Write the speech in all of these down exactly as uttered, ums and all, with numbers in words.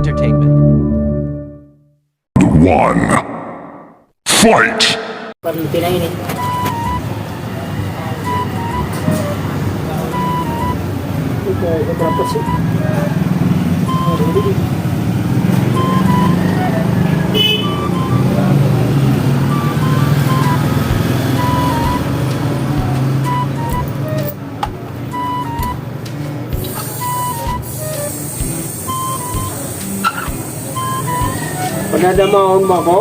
Entertainment. One. Fight! Parang pinain eh. Ito, ito, tapos eh. Padadamahon mo ako?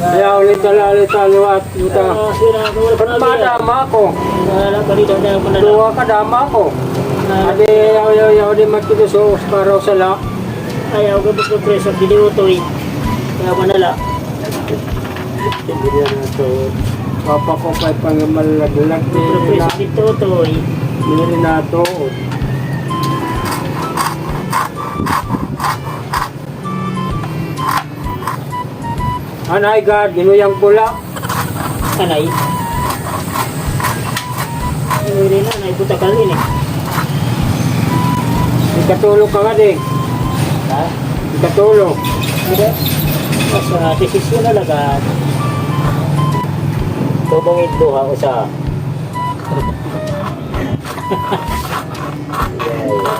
Kaya ulit na lalit sa liwat, yuta. Ah, sira, wala pa na. Madama ako. Wala pa dito, wala pa na. Duha ka dama ako. Ah. Adi, yaw, yaw, yaw, di matinuso, para sa la. Ayaw, gabos ko, pre, sa video to, eh. Kaya manala. Diri na to. Papa ko pa pangamalaglag ni Pero pwede na. Dito to, eh. Diri na to. Anay, God, ginuyang pula. Anay. Diri na, anay, buta ka rin, eh. Ikatulog ka nga, ding. Ha? Ikatulog. Hindi. Mas, ah, desisyon na laga. Tubong ito, ha, usa.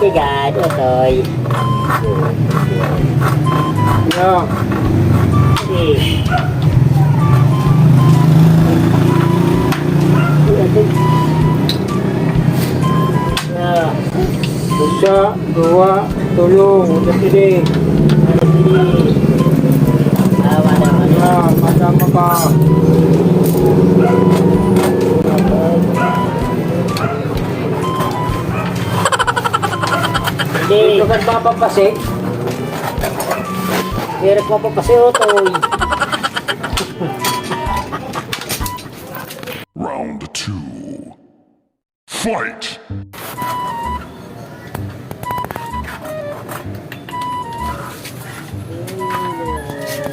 Kigad, otoy. Yeah. Eh. Yeah. Usa, duha, tulo, usa sini. Usa sini. Ah, wala, wala. Ah, madama ka. Hindi. Dito ka papapasik. Diri ka papapasik, otoy. Round two. Fight!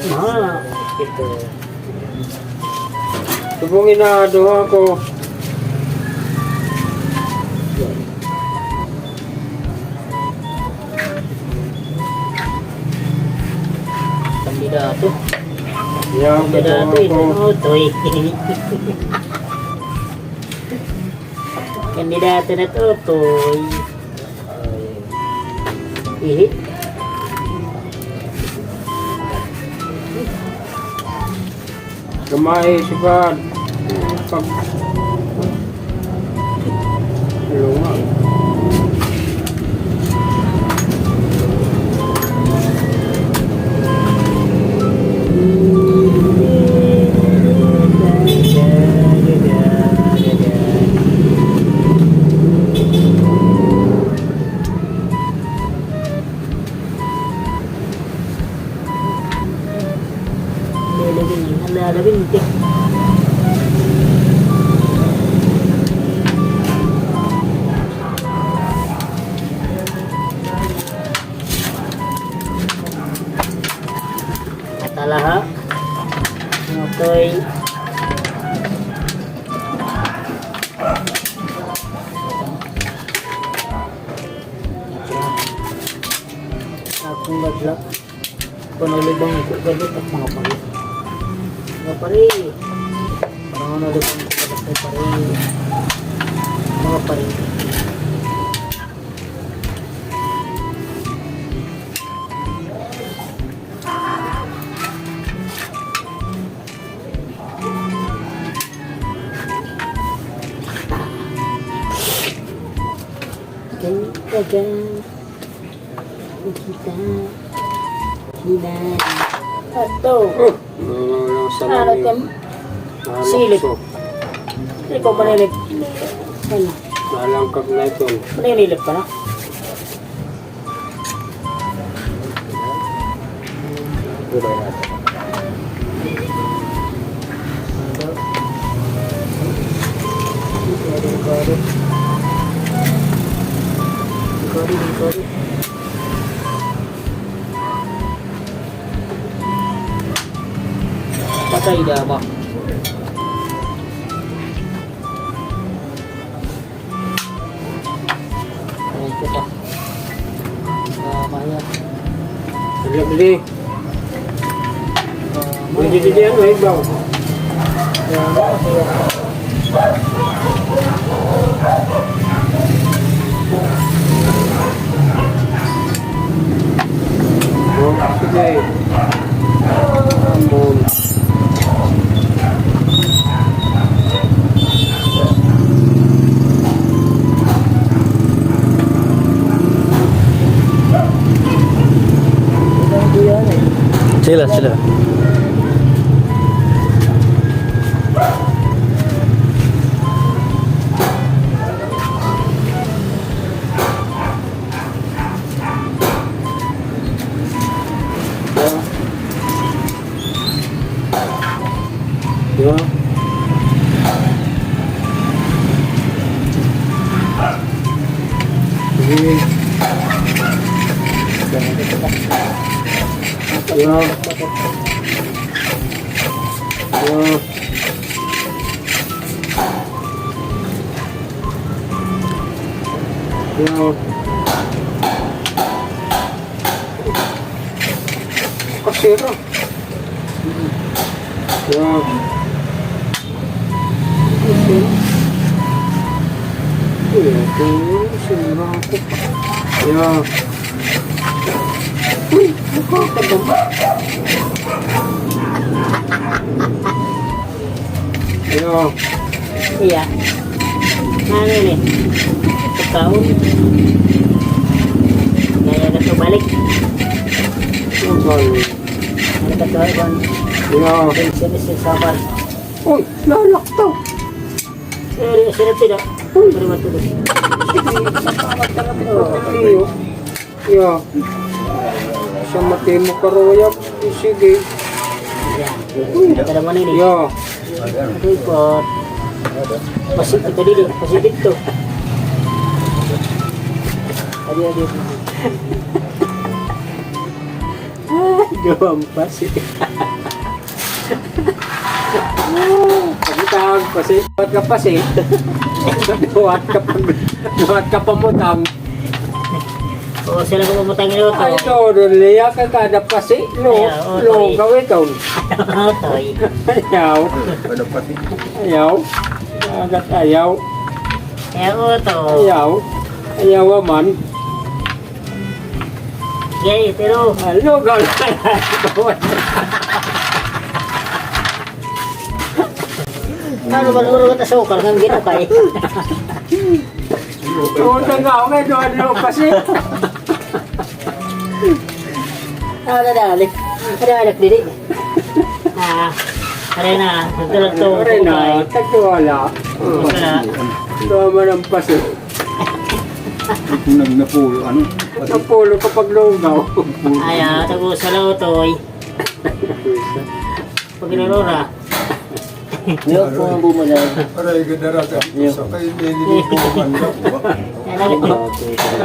Ma, ito. Subong ina, duha ko. Kandidato. Yan, kandidato, duha ko. Ito, otoy. Kandidato na to, otoy. Ihi. Gamay, sugad. Pag-, lunga. Ala, ala, binti. Katalaha. Mutoy. Akong badla. Panalibang ko, ganito, mga pare. Mga pare. Parang nalibang ko, mga pare. Mga pare. Ato. Oh, no, no, no, salamin. Ano kan? Silip. Ikaw manilip. Ano? Nalangkag na ito. Manilip ka na? Patay na ba? Ayan ko pa. Ah, mahirap. Lovely. Pwede din yan, may ibaw. Oh, sige. Ambon. Sila, sila. Yo. Sige. Yo. Yo. Yo. Kasira. Yo. Ito, sinira ko. Yo. Uy, nakakadama. Yo. Iya. Ano ini? Pagkaon. Kaya na to balik. Pagkaon. Ano ka to, Juan? Yo. Sino, sino, sino, sino, Uy, lalak to. Sino, sino, sino? Uy. Ano ba to? Sige, salamat, salamat. Iyo. Iya. Sa mati mo karuyag, sige. Iya. Uy, kada man ini. Iya. Uy, pot. Pasi, kita dili, pasi dito. Adi, adi. Ay, gawang pasi. Pagutang, pasi. Buhat ka pasi. Buhat ka pag-, buhat ka pamutang. Oo, sila ko pamutang nito. Ay, ito, doon liya ka kada pasi. Lo, ay, oo, lo, toy. Gawin ito. Oo, toy. Ayaw. Kada pasi. Ayaw. Agat ayaw. Ayaw, to. Ayaw. Ayaw man. Yay, pero. Hello, gal. Ano ba, luro ka ta sukal, ngan ginukay? Oo, tanda ako, may doon, ano, kasi. Ah, nadali. Nadali, dili. Ah, aray na, nagdala to. Aray na, tagduwala. Wala. Duha man an pasi. Nag-, napulo, ano? Napulo kapag lugaw. Ay, ah, tago sa Lautoy. Pag inurura. Yo, kung ang bumula. Aray, gadara ka. Yo. Sa kayo, may nilito ka man daw. Ano, ano,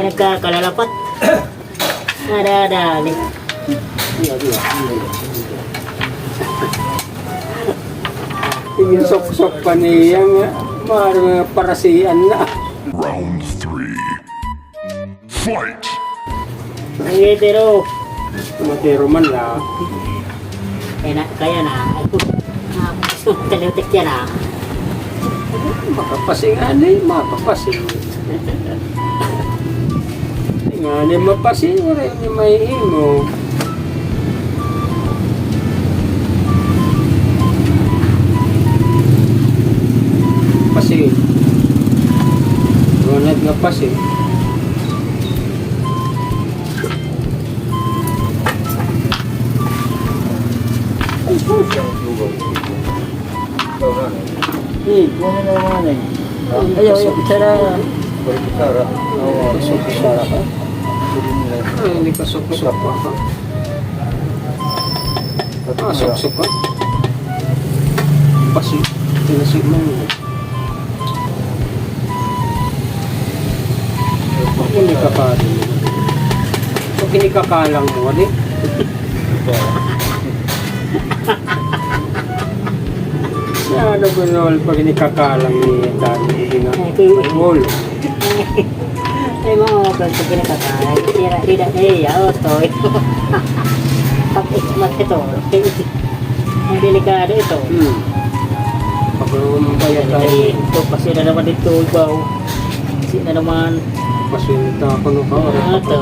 nagkakalalapat. Nadadali. Sige, sok-sok pa niya nga. Maaari nga parasian na. Round three. Fight! Ay, pero. Matiro man la. Kaya na, kaya na. Ay, kalimutan niya na. Makapasing ani, makapasing. Nga ni mapasing, wala ni may imo. Pasi. Ronald nga pasi. Hmm. Ayaw, ayaw, kutsara. Kutsara. Oo, kutsara ka. Ay, hindi ka suksok pa. Ah, suksok ka. Pasi, pinasi man. Pag inikakal-, pag inikakalang mo, di? Ano ba, Lol, pag inikakalang ni Tani, ina? Ay, kay ulo. Ay, mo, pag, pag kinakakain, sira, sira, eh, ya, otoy. Pag-ikmat ito, eh, delikado ito. Hmm. Pag, um, kaya tayo. Ito, kasi na naman ito, ibaw. Kasi na naman. Pasinta, kuno ka, ah, ito.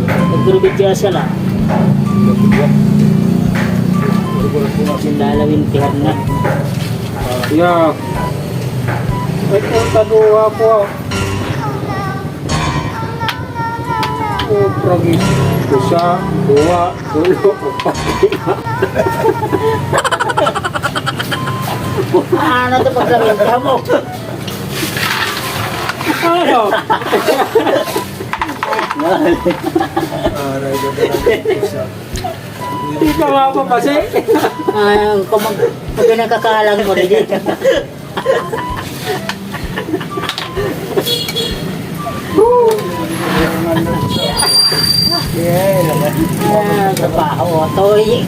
Nagdurubidya siya la. Kasi lalawin, tihan na. Yeah. Ay, ang kaduha ko, ah. Oh, pragis. Usa, duha, tulo, upat, lima. Ano ito pagkaminta mo? Ano? Aray, ganda lang. Usa. Hindi ka mapapasi. Ah, kung mag-, pag nakakalang mo, hindi. Ah, trabaho, toy.